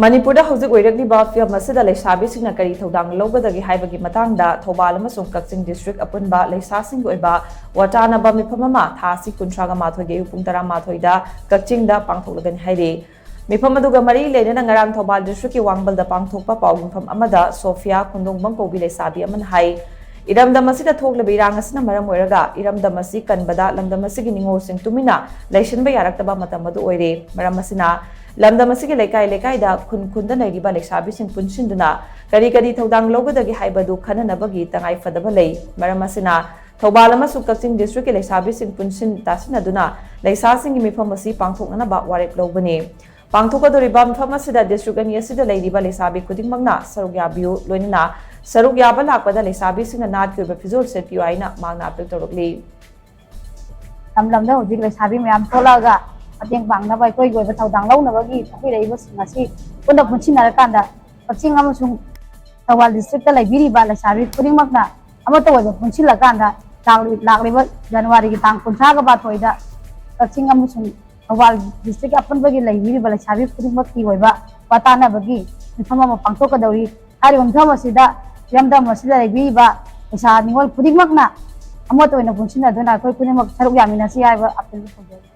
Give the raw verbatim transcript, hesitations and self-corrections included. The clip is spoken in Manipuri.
ꯃꯅꯤꯄꯨꯔꯗ ꯍꯧꯖꯤꯛ ꯑꯣꯏꯔꯛꯂꯤꯕ ꯐꯤꯕꯝ ꯑꯁꯤꯗ ꯂꯩꯁꯥꯕꯤꯁꯤꯡꯅ ꯀꯔꯤ ꯊꯧꯗꯥꯡ ꯂꯧꯒꯗꯒꯦ ꯍꯥꯏꯕꯒꯤ ꯃꯇꯥꯡꯗ ꯊꯧꯕꯥꯜ ꯑꯃꯁꯨꯡ ꯀꯛꯆꯤꯡ ꯗꯤꯁꯇ꯭ꯔꯤꯛ ꯑꯄꯨꯟꯕ ꯂꯩꯁꯥꯁꯤꯡꯒꯤ ꯑꯣꯏꯕ ꯋꯥꯇꯥꯅꯕ ꯃꯤꯐꯝ ꯑꯃ ꯊꯥ ꯑꯁꯤ ꯀꯨꯟꯊ꯭ꯔꯥꯒ ꯃꯥꯊꯣꯏꯒꯤ ꯑꯌꯨꯛ ꯄꯨꯡ ꯇꯔꯥꯃꯥꯊꯣꯏꯗ ꯀꯛꯆꯤꯡꯗ ꯄꯥꯡꯊꯣꯛꯂꯒꯅꯤ ꯍꯥꯏꯔꯤ꯫ ꯃꯤꯐꯝ ꯑꯗꯨꯒ ꯃꯔꯤ ꯂꯩꯅꯅ ꯉꯔꯥꯡ ꯊꯧꯕꯥꯜ ꯗꯤꯁꯇ꯭ꯔꯤꯛꯀꯤ ꯋꯥꯡꯕꯜꯗ ꯄꯥꯡꯊꯣꯛꯄ ꯄꯥꯎ ꯃꯤꯐꯝ ꯑꯃꯗ ꯁꯣꯐꯤꯌꯥ ꯈꯨꯟꯗꯣꯡꯕꯝ ꯀꯧꯕꯤ ꯂꯩꯁꯥꯕꯤ ꯑꯃꯅ ꯍꯥꯏ, ꯏꯔꯝꯗꯝ ꯑꯁꯤꯗ ꯊꯣꯛꯂꯤꯕ ꯏꯔꯥꯡ ꯑꯁꯤꯅ ꯃꯔꯝ ꯑꯣꯏꯔꯒ ꯏꯔꯝꯗꯝ ꯑꯁꯤ ꯀꯟꯕꯗ ꯂꯝꯗꯝ ꯑꯁꯤꯒꯤ ꯅꯤꯉꯣꯜꯁꯤꯡ ꯇꯨꯃꯤꯟꯅ ꯂꯩꯁꯤꯟꯕ ꯌꯥꯔꯛꯇꯕ ꯃꯇꯝ ꯑꯗꯨ ꯑꯣꯏꯔꯦ꯫ ꯃꯔꯝ ꯑꯁꯤꯅ ꯂꯝꯗꯝ ꯑꯁꯤꯒꯤ ꯂꯩꯀꯥꯏ ꯂꯩꯀꯥꯏꯗ, ꯈꯨꯟ ꯈꯨꯟꯗ ꯂꯩꯔꯤꯕ ꯂꯩꯁꯥꯕꯤꯁꯤꯡ ꯄꯨꯟꯁꯤꯟꯗꯨꯅ ꯀꯔꯤ ꯀꯔꯤ ꯊꯧꯗꯥꯡ ꯂꯧꯒꯗꯒꯦ ꯍꯥꯏꯕꯗꯨ ꯈꯟꯅꯅꯕꯒꯤ ꯇꯉꯥꯏ ꯐꯗꯕ ꯂꯩ꯫ ꯃꯔꯝ ꯑꯁꯤꯅ ꯊꯧꯕꯥꯜ ꯑꯃꯁꯨꯡ ꯀꯛꯆꯤꯡ ꯗꯤꯁꯇ꯭ꯔꯤꯛꯀꯤ ꯂꯩꯁꯥꯕꯤꯁꯤꯡ ꯄꯨꯟꯁꯤꯟ ꯇꯥꯁꯤꯟꯅꯗꯨꯅ ꯂꯩꯁꯥꯁꯤꯡꯒꯤ ꯃꯤꯐꯝ ꯑꯁꯤ ꯄꯥꯡꯊꯣꯛꯅꯅꯕ ꯋꯥꯔꯦꯞ ꯂꯧꯕꯅꯤ꯫ ꯄꯥꯡꯊꯣꯛꯀꯗꯧꯔꯤꯕ ꯃꯤꯐꯝ ꯑꯁꯤꯗ ꯗꯤꯁꯇ꯭ꯔꯤꯛ ꯑꯅꯤ ꯑꯁꯤꯗ ꯂꯩꯔꯤꯕ ꯂꯩꯁꯥꯕꯤ ꯈꯨꯗꯤꯡꯃꯛꯅ ꯁꯔꯨꯛ ꯌꯥꯕꯤꯌꯨ, ꯂꯣꯏꯅꯅ ꯁꯔꯨꯛ ꯌꯥꯕ ꯂꯥꯛꯄꯗ ꯂꯩꯁꯥꯕꯤꯁꯤꯡꯅ ꯅꯥꯠꯀꯤ ꯑꯣꯏꯕ ꯐꯤꯖꯣꯜ ꯁꯦꯠꯄꯤꯌꯨ ꯍꯥꯏꯅ ꯃꯍꯥꯛꯅ ꯑꯄꯤꯜ ꯇꯧꯔꯛꯂꯤ꯫ ꯂꯝ ꯂꯝꯗ ꯍꯧꯖꯤꯛ ꯂꯩꯁꯥꯕꯤ ꯃꯌꯥꯝ ꯊꯣꯛꯂꯛꯑꯒ ꯃꯇꯦꯡ ꯄꯥꯡꯅꯕ, ꯑꯩꯈꯣꯏꯒꯤ ꯑꯣꯏꯕ ꯊꯧꯗꯥꯡ ꯂꯧꯅꯕꯒꯤ ꯊꯣꯛꯄꯤꯔꯛꯏꯕꯁꯤꯡ ꯑꯁꯤ ꯄꯨꯟꯅ ꯄꯨꯟꯁꯤꯟꯅꯔꯀꯥꯟꯗ ꯀꯛꯆꯤꯡ ꯑꯃꯁꯨꯡ ꯊꯧꯕꯥꯜ ꯗꯤꯁꯇ꯭ꯔꯤꯛꯇ ꯂꯩꯕꯤꯔꯤꯕ ꯂꯩꯁꯥꯕꯤ ꯈꯨꯗꯤꯡꯃꯛꯅ ꯑꯃꯠꯇ ꯑꯣꯏꯕ ꯄꯨꯟꯁꯤꯜꯂꯀꯥꯟꯗ ꯂꯥꯛꯂꯤ-, ꯂꯥꯛꯂꯤꯕ ꯖꯅꯋꯥꯔꯤꯒꯤ ꯇꯥꯡ ꯀꯨꯟꯊ꯭ꯔꯥꯒ ꯃꯥꯊꯣꯏꯗ ꯀꯛꯆꯤꯡ ꯑꯃꯁꯨꯡ ꯊꯧꯕꯥꯜ ꯗꯤꯁꯇ꯭ꯔꯤꯛ ꯑꯄꯨꯟꯕꯒꯤ ꯂꯩꯕꯤꯔꯤꯕ ꯂꯩꯁꯥꯕꯤ ꯈꯨꯗꯤꯡꯃꯛꯀꯤ ꯑꯣꯏꯕ ꯋꯥ ꯇꯥꯅꯕꯒꯤ ꯃꯤꯐꯝ ꯑꯃ ꯄꯥꯡꯊꯣꯛꯀꯗꯧꯔꯤ꯫ ꯍꯥꯏꯔꯤꯕ ꯃꯤꯐꯝ ꯑꯁꯤꯗ ꯏꯔꯝꯗꯝ ꯑꯁꯤꯗ ꯂꯩꯕꯤꯔꯤꯕ ꯂꯩꯁꯥ ꯅꯤꯉꯣꯜ ꯈꯨꯗꯤꯡꯃꯛꯅ ꯑꯃꯠꯇ ꯑꯣꯏꯅ ꯄꯨꯟꯁꯤꯟꯅꯗꯨꯅ ꯑꯩꯈꯣꯏ ꯈꯨꯗꯤꯡꯃꯛ ꯁꯔꯨꯛ ꯌꯥꯃꯤꯟꯅꯁꯤ ꯍꯥꯏꯕ ꯑꯄꯤꯜ ꯇꯧꯖꯔꯤ꯫